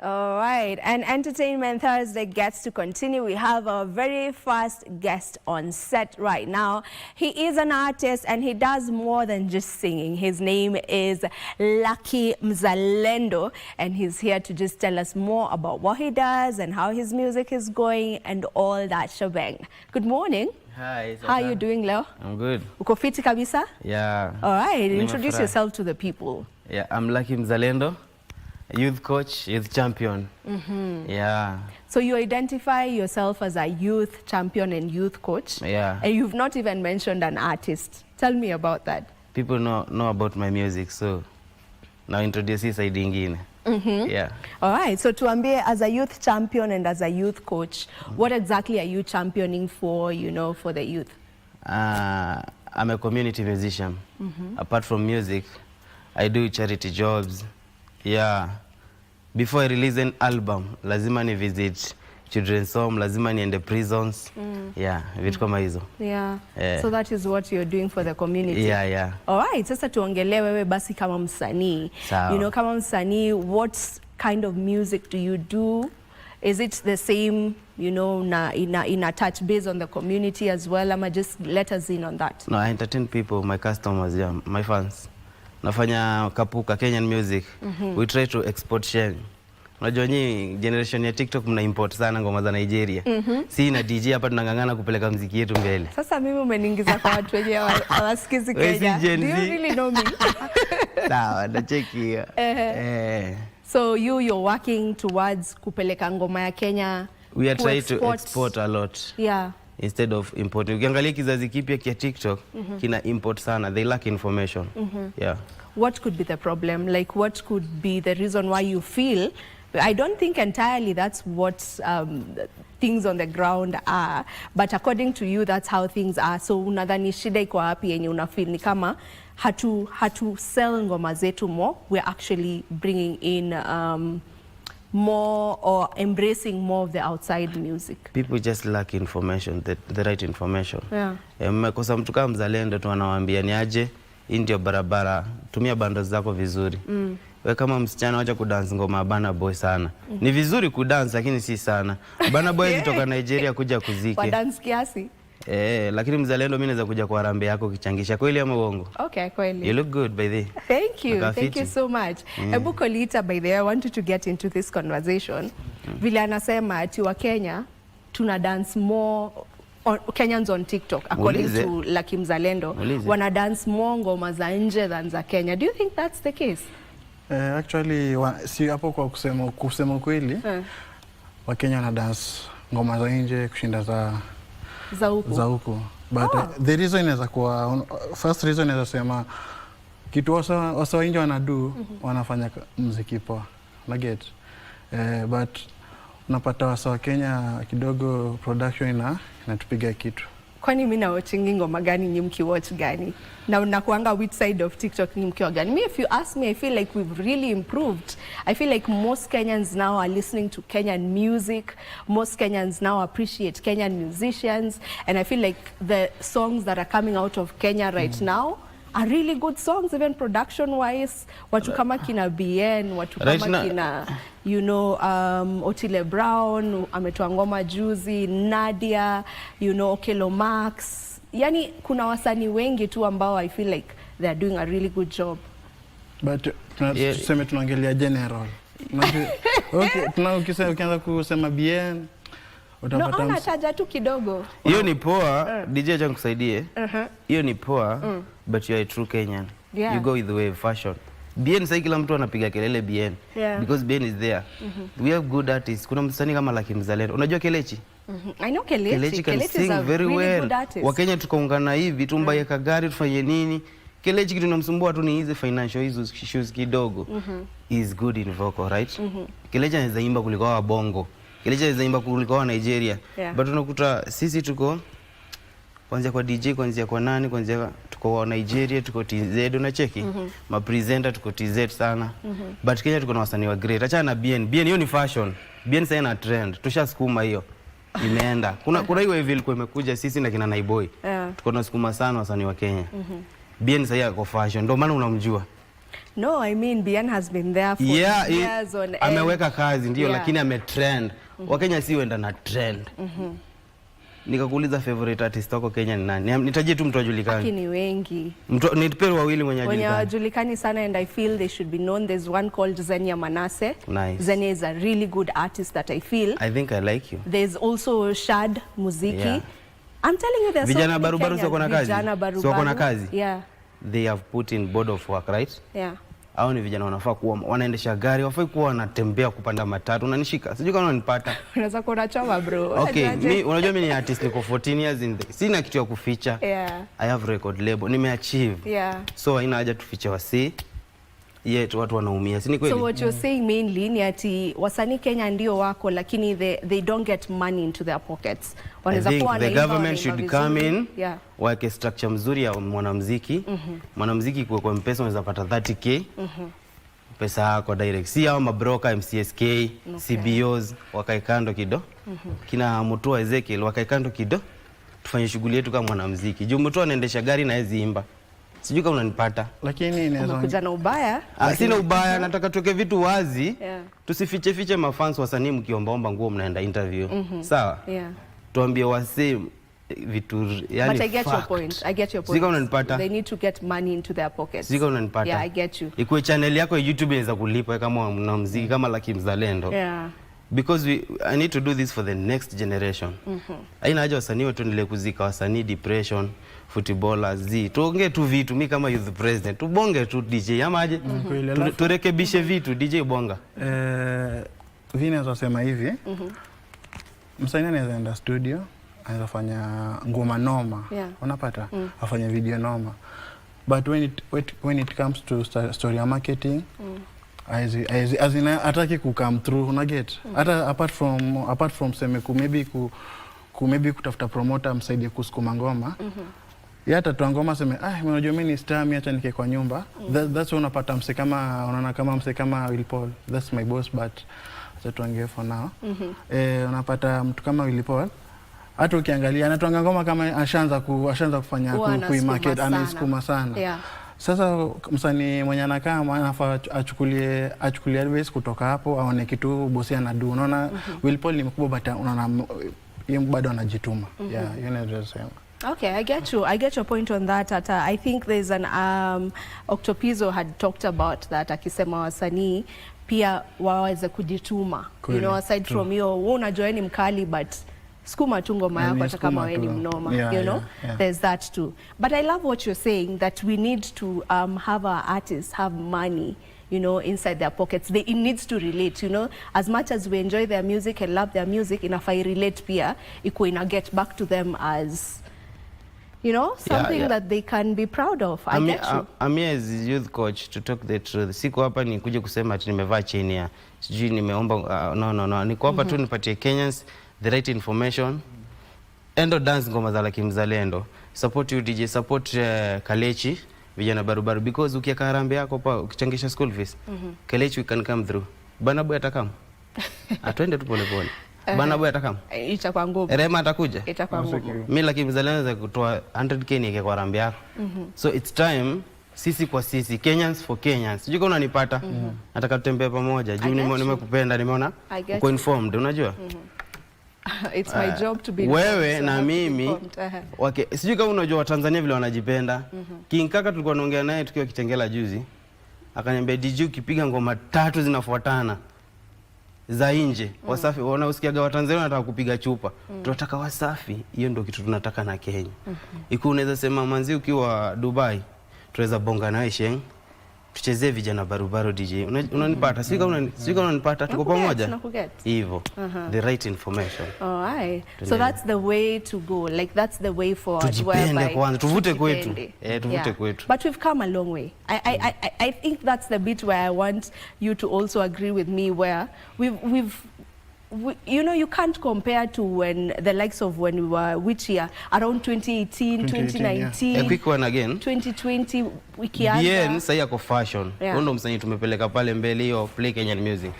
All right, and Entertainment Thursday gets to continue. We have our very first guest on set right now. He is an artist and he does more than just singing. His name is Lucky Mzalendo, and he's here to just tell us more about what he does and how his music is going and all that shebang. Good morning. Hi. How are you doing, Leo? I'm good. Uko fiti kabisa? Yeah. All right, introduce Nimefurahi. Yourself to the people. Yeah, I'm Lucky Mzalendo, youth coach, youth champion. Yeah. So you identify yourself as a youth champion and youth coach. Yeah. And you've not even mentioned an artist. Tell me about that. People know about my music, so now introduce hii side ingine. Yeah. All right. So tuambie, as a youth champion and as a youth coach, what exactly are you championing for the youth? I'm a community musician. Apart from music, I do charity jobs. Yeah. Before I release an album, lazima ni visit children's home, lazima niende prisons. Yeah, vitu kama hizo. Yeah. So that is what you're doing for the community. Yeah. All right. Sasa tuongelee wewe basi kama msanii. Sawa. Kama msanii, what kind of music do you do? Is it the same, na ina touch base on the community as well? Ama just let us in on that. No, I entertain people, my customers, yeah, my fans. Nafanya kapuka Kenyan music. We try to export sheng. Unajua nyi generation ya TikTok mna import sana ngoma za Nigeria. Si na DJ hapa tunang'ang'ana kupeleka mziki yetu mbele. Sasa mimi umeniingiza kwa watu wenye hawasikizi Wewe si Kenya. Gen Do you Z? Really know me? Sawa, nacheki hiyo. Eh. So you're working towards kupeleka ngoma ya Kenya. We are trying to ku-export. Export a lot instead of importing. Ukiangalia kizazi kipya kia TikTok kina import sana. They lack information. Yeah. What could be the problem? Like, what could be the reason why you feel? I don't think entirely that's what things on the ground are, but according to you, that's how things are. So unadhani shida iko wapi yenye una feel ni kama hatu sell ngoma zetu more, we're actually bringing in more or embracing more of the outside music? People just lack information, the right information. Eh, mmekosa mtu kama Mzalendo tu anawaambia ni aje, hii ndio barabara, tumia bando zako vizuri. We kama msichana, wacha kudance ngoma ya Burna Boy sana. Ni vizuri kudance lakini si sana. Burna Boy kutoka Nigeria kuja Kwa kuzike. Dance kiasi. Eh, lakini Mzalendo mimi naweza kuja kwa harambee yako ukichangisha. Kweli ama uongo? Okay, kweli. You look good, by the way. Thank you. Nakaa Thank you fiti. So much. Ebu Kolita, by the way, I wanted to get into this conversation. Vile anasema ati wa Kenya tuna dance more on, Kenyans on TikTok, according Muulize. To Lucky Mzalendo, Muulize. Wana dance more ngoma za nje than za Kenya. Do you think that's the case? Eh, actually si hapo kwa kusema kweli, Wakenya wana dance ngoma za nje kushinda za Za huku. Za huku, but Oh. the reason inaweza kuwa, first reason inaweza sema kitu wasa wa nje wanadu, wanafanya mziki poa na get but unapata wasa wa Kenya kidogo production inatupiga kitu. Kwani mi nawatchingi ngoma gani, nyi mkiwatch gani? Na unakuanga which side of TikTok, ni mkiwa gani? Me, if you ask me, I feel like we've really improved. I feel like most Kenyans now are listening to Kenyan music. Most Kenyans now appreciate Kenyan musicians, and I feel like the songs that are coming out of Kenya right now are really good songs, even production wise. Watu kama kina Bien, watu kama Right now- kina Otile Brown ametoa ngoma juzi, Nadia, Okelo Max. Yani kuna wasanii wengi tu ambao I feel like they are doing a really good job. But tuseme tunaongelea general. Okay, ukianza kusema Bien No, utapata ona taja tu kidogo. Hiyo ni poa, DJ, acha nikusaidie. Hiyo ni poa, but you are a true Kenyan. You go with the wave fashion. Bien sasa kila mtu anapiga kelele Bien. Because Bien is there. We have good artists. Kuna msanii kama Lucky Mzalendo. Unajua Kelechi? I know Kelechi. Kelechi can Kelechi is sing a very really well. Good artist. Wakenya tukaungana hivi tumbaye kagari tufanye nini? Kelechi kitu inamsumbua tu ni hizi financial issues kidogo. He is good in vocal, right? Kelechi anaweza imba kuliko wa Bongo. Kelechi anaweza imba kuliko wa Nigeria. But unakuta sisi tuko kuanzia kwa DJ, kuanzia kwa nani, kuanzia tuko wa Nigeria, tuko TZ, unacheki? Mapresenter tuko TZ sana. But Kenya tuko na wasanii wa great. Achana na Bien. Bien hiyo ni fashion. Bien sasa ina trend. Tushasukuma hiyo. Imeenda. Kuna hiyo wave ilikuwa imekuja sisi na kina Naiboi. Tuko tunasukuma sana wasanii wa Kenya. Bien sasa ako fashion. Ndio maana unamjua. No, I mean Bien has been there for Yeah, years on end. Ameweka kazi ndio, lakini ametrend. Wakenya si wenda na trend. Nikakuuliza favorite artist wako Kenya ni nani? Nitajie tu mtu ajulikane. Lakini wengi. Mtu nipe wawili mwenye Wenye ajulikane. hawajulikani sana and I feel they should be known. There's one called Zenia Manase. Nice. Zenia is a really good artist that I feel. I think I like you. There's also Shad Muziki. Yeah. I'm telling you there's so Vijana many barubaru si wako na Kenyans. kazi? Vijana Si wako na barubaru. kazi? Yeah. They have put in board of work, right? Yeah. Hao ni vijana wanafaa kuwa wanaendesha gari, wafai kuwa wanatembea kupanda matatu. Unanishika? Sijui kama unanipata. Unaweza kuwa unachoma bro. Okay, Unajuaje? mi unajua mi ni artist, niko 14 years in the, sina kitu ya kuficha. Yeah. I have record label, nimeachieve. Yeah. So haina haja tufiche wasee. Yet watu wanaumia, si ni kweli? So what you're saying mainly ni ati wasanii Kenya ndio wako lakini they don't get money into their pockets. I Wanaweza think kuwa the wanaimba, government wanaimba should come vizuri. in, Yeah. waweke structure mzuri ya mwanamuziki. Mwanamuziki kwa Mpesa unaweza pata 30K. Pesa yako direct. Si hao mabroker MCSK, CBOs wakae kando kido. Kina Mutua Ezekiel wakae kando kido. Tufanye shughuli yetu kama mwanamuziki. Juu Mutua anaendesha gari na hawezi imba. Sijui kama unanipata. Lakini inaweza Umekuja na ubaya. Ah, sina ubaya, nataka tuweke vitu wazi. Yeah. Tusifiche fiche mafans wasanii mkiombaomba nguo mnaenda interview. Sawa? Yeah. Tuambie wasee vitu yani, But I get your fact. point. I get your Sijui point. kama unanipata. They need to get money into their pockets. Sijui kama unanipata. Yeah, I get you. Ikuwe channel yako ya YouTube inaweza kulipa kama mwanamuziki kama Lucky Mzalendo. Yeah. Because I need to do this for the next generation. Haina haja wasanii wetu endelee kuzika wasanii depression, footballers, z. Tuongee tu vitu, mi kama youth president, tubonge tu DJ ama aje? Kweli, alafu- Turekebishe vitu DJ bonga. Vi naweza sema hivi, msanii anaweza enda studio, anaweza fanya ngoma noma, unapata afanye video noma, but when it comes to story ya marketing, as in, hataki ku come through, unaget? Hata apart from seme ku maybe ku maybe kutafuta promoter msaidie kusukuma ngoma, yeye atatoa ngoma seme, "Ah, mimi unajua mimi ni star, mimi acha nikae kwa nyumba." That's why unapata mse kama, unaona kama mse kama Will Paul, that's my boss, but acha tuongee for now. Unapata mtu kama Will Paul, hata ukiangalia anatoanga ngoma kama ashaanza kufanya Huwa anasukuma kuimarket, sana. Anaisukuma sana. Sasa msanii mwenye anakaa anafaa achukulie advice kutoka hapo, aone kitu bosi anadu. Unaona Will Paul ni mkubwa, but unaona yeye bado anajituma. Yeah, hiyo ndio sema. Okay, I get you. I get your point on that. Ata, I think there's an Octopizo had talked about that, akisema wasanii pia waweze kujituma. You aside from hiyo, wewe unajua wewe ni mkali, but sukuma tu ngoma yako Yani, hata kama sukuma wewe ni tu. mnoma. Yeah, you know? yeah. There's that too. But I love what you're saying, that we need to have our artists have money inside their pockets. It needs to relate. As much as we enjoy their music and love their music, inafai relate pia, ikuwe ina get back to them as something that they can be proud of. I get you. I'm here as youth coach to talk the truth. Siko hapa nikuje kusema ati nimevaa chain ya sijui nimeomba, no, no, no. Niko hapa tu nipatie Kenyans the right information. Endo dance ngoma za Lucky Mzalendo. Support you DJ, support Kalechi, vijana barubaru, because ukiweka harambee yako pa ukichangisha school fees. Kalechi, we can come through. Bana Boy atakam. Atwende tu pole pole. Bana Boy atakam. Itakuwa ngumu. Rema atakuja. Itakuwa ngumu. Mi Lucky Mzalendo za kutoa 100K niweke kwa harambee yako. So it's time sisi kwa sisi, Kenyans for Kenyans. Sijui kama unanipata. Nataka tutembee pamoja. Juu I get you. nimekupenda, nimeona I get uko you. informed, unajua? It's my job to be Wewe informed, so I na have to be mimi informed. Wake, sijui kama unajua Watanzania vile wanajipenda. King Kaka tulikuwa tunaongea naye tukiwa Kitengela juzi. Akaniambia, "DJ, ukipiga ngoma tatu zinafuatana za nje, Wasafi wanausikiaga Watanzania wanataka kupiga chupa. Tunataka Wasafi, hiyo ndio kitu tunataka na Kenya." Ikiwa unaweza sema manzi ukiwa Dubai, tunaweza bonga nawe sheng. Tuchezee vijana barubaru DJ. Unanipata? Sijui kama unanipata, tuko Nakuget, pamoja? Nakuget. Hivyo. The right information. Alright. So Tuendelee. that's the way to go. Like that's the way forward. Tujipende Whereby kwanza, tuvute kwetu. tujipende. Eh, tuvute kwetu. But we've come a long way. I think that's the bit where I want you to also agree with me, where we've you can't compare to when the likes of when we were, which year? Around 2018, 2018, yeah. 2019, A quick one again. 2020 ikianza. Bien sasa ako fashion. Huyo ndo msanii tumepeleka pale mbele hiyo play Kenyan music.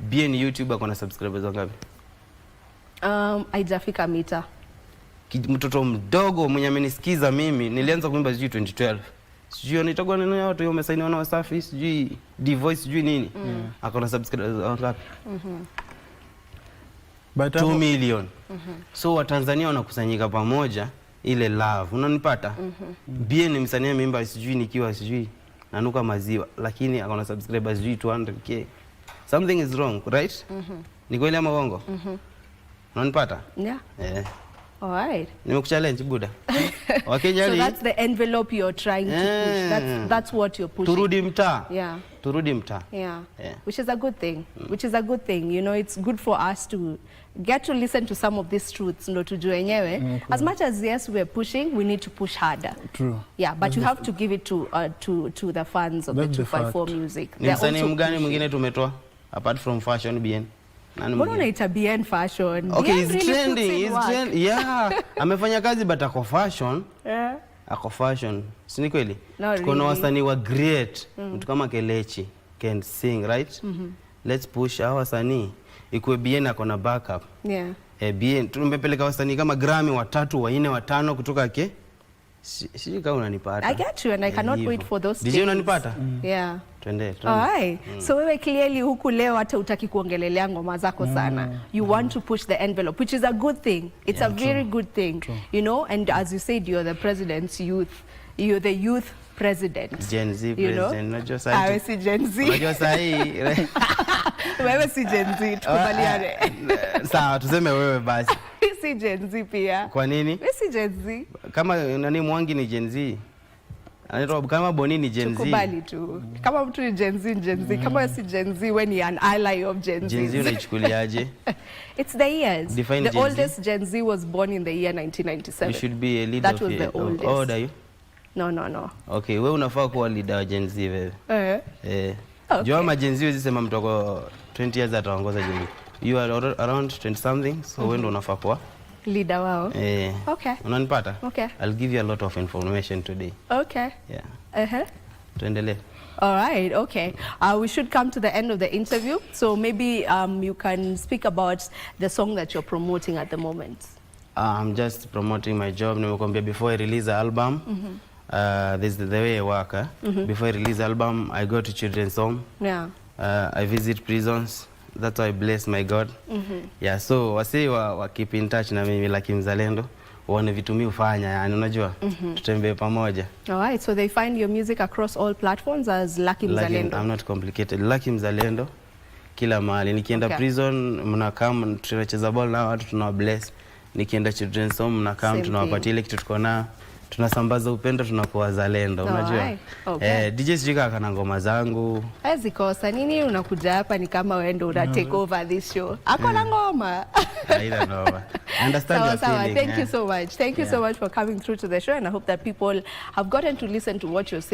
Bien YouTube ako na subscribers wangapi? Haijafika mita. Mtoto mdogo mwenye amenisikiza mimi, nilianza kuimba sijui 2012. Sijui anaitwa nini watu wamesainiwa na Wasafi, sijui D-Voice, sijui nini. Ako na subscribers wangapi? But 2 hapo- million. So Watanzania wanakusanyika pamoja ile love. Unanipata? Bien ni msanii ameimba sijui nikiwa sijui nanuka maziwa, lakini ako na subscribers sijui 200K. Something is wrong, right? Ni kweli ama uongo? Unanipata? Yeah. Eh. All right. Nimekuchallenge, buda. Wakenya So ni that's the envelope you're trying to push. That's what you're pushing. Turudi mtaa. Yeah. Turudi mtaa. Yeah. Yeah. Which is a good thing. Which is a good thing. It's good for us to get to listen to some of these truths ndo tujue wenyewe. As much as, yes, we're pushing, we need to push harder. True. Yeah, but you have to give it to the fans of the That's the 254 fact. music. Ni They're msanii also mgani pushing. mwingine tumetoa apart from Fashion, Bien? Nani Mbona mwingine? unaita BN Fashion? Okay, BN he's really puts trending, in he's work. trend. Yeah, amefanya kazi but ako fashion. Yeah. Ako fashion. Si ni kweli? Not Tuko na really. wasanii wa great. Mtu kama Kelechi can sing, right? Let's push hawa wasanii. Ikuwe Bien ako na backup. Eh, Bien tumepeleka wasanii kama Grammy watatu, wanne, watano kutoka ke. Sijui kama unanipata. I get you and I Eh, cannot hivyo. wait for those DJ, days. unanipata? Yeah. Twende, twende. Alright. So wewe clearly huku leo hata utaki kuongelelea ngoma zako sana. You want to push the envelope, which is a good thing. It's a very good thing. And as you said, you're the president's youth. You're the youth president. Gen Z You know? president. Unajua Ah, sahi. wewe si Gen Z. Unajua sahi. Wewe si Gen Z, tukubaliane. Sawa, tuseme wewe basi. Si Gen Z pia. Kwa nini? Wewe si Gen Z. Kama nani, Mwangi ni Gen Z. Anaitwa kama Boni ni Gen Z. Tukubali tu. Kama mtu ni Gen Z, ni Gen Z. Kama wewe si Gen Z, wewe ni an ally of Gen Z. Gen Z unaichukuliaje? It's the years. Define The Gen Z. oldest Gen Z was born in the year 1997. You should be a leader That of was the oldest. How old are you? No. Okay, wewe unafaa kuwa leader wa Gen Z wewe. Eh. Eh. Okay. Jua ma Gen Z huwezi sema mtu ako 20 years ataongoza Gen Z. You are around 20 something, so wewe ndo unafaa kuwa. Leader wao. Eh. Okay. Unanipata? Okay. I'll give you a lot of information today. Okay. Yeah. Tuendelee. All right, okay. We should come to the end of the interview. So maybe you can speak about the song that you're promoting at the moment. I'm just promoting my job. Nimekwambia before I release the album, this is the way I work. Eh? Before I release album, I go to children's home. I visit prisons. That's how I bless my God. Yeah, so wasi wa keep in touch na mimi Lucky Mzalendo, waone vitu mi hufanya, yani unajua, tutembee pamoja. All right, so they find your music across all platforms as Lucky Lucky, Mzalendo. I'm not complicated. Lucky Mzalendo kila mahali. Nikienda prison mnakam, tunacheza ball na watu, tunawa bless. Nikienda children's home mnakam, Same tunawapatia ile kitu tuko nayo. Tunasambaza upendo, tunakuwa wazalendo, unajua. Alright. Okay. Eh, DJ sijui kama kana ngoma zangu. Hawezi kosa. Nini unakuja hapa ni kama wewe ndio una take over this show. Ako na ngoma. Haina noma. I understand Sawa your sawa. feeling. Thank you Eh. so much. Thank you so much for coming through to the show, and I hope that people have gotten to listen to what you're saying.